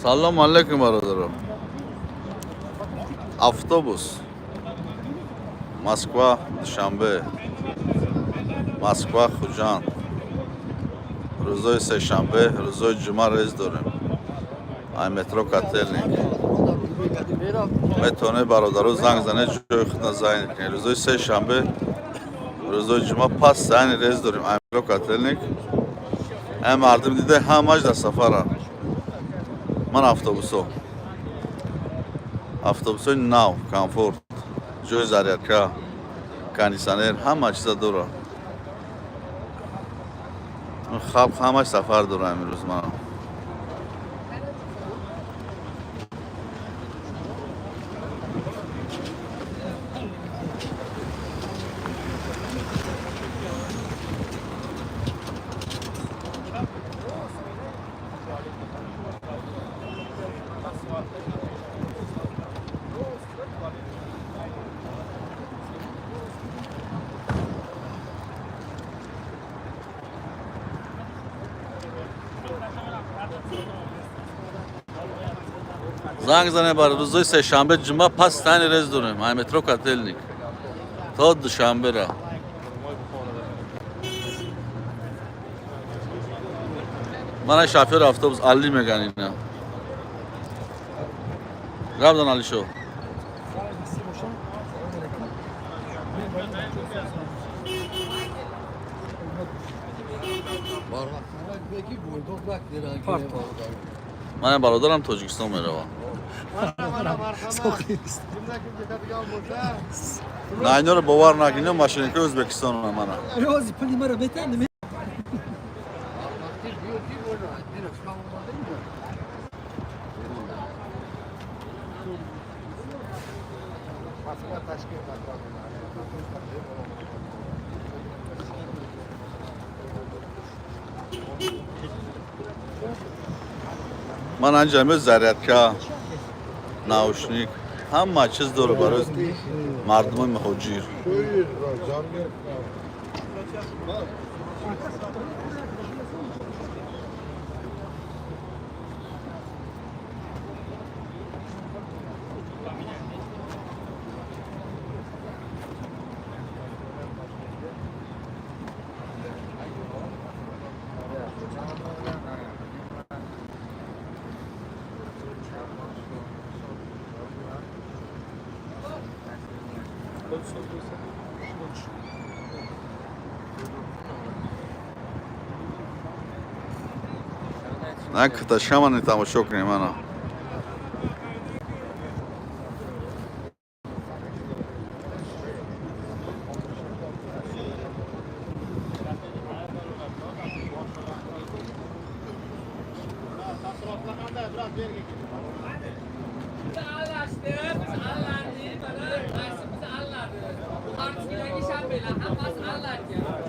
Салом алейкум, бародаро. Автобус Москва Душанбе, Москва Хуҷанд. Рӯзои сешанбе, рӯзои ҷумъа рейс дорем. Ай метро Котельник. Метавонед, бародаро, занг занед, ҷои худна занг кунед. Рӯзои сешанбе, рӯзои ҷумъа постоянно рейс дорем. Ай метро Котельник. Ай мардум дида, ҳамаш дар сафара. Ман автобусо. Автобусои нав, комфорт, ҷои зарядка, кондитсионер, ҳама чиза дорад. Халқ ҳамаш сафар дорад имрӯз ман. Занг занед бар рӯзои сешанбе, ҷумъа постоянно рейс дорем. Ай метро Котельник. То Душанбера. Мана шофёри автобус Алли меган ина. Гап зан, Алишо. Мана бародарам Тоҷикистон меравам. На, инёро бовар накун, ино мошенникои Ӯзбекистонам мана. Рози пули маро метан. Ман анҷа ме зарядка, наушник, ҳама чиз дорад барои мардумои муҳоҷир. На киташамани тамошо кунем ана. Biz allaştı, biz allandı, mana qaysi biz alladi. Buxarskiydagi shanbalar hammasi allangan.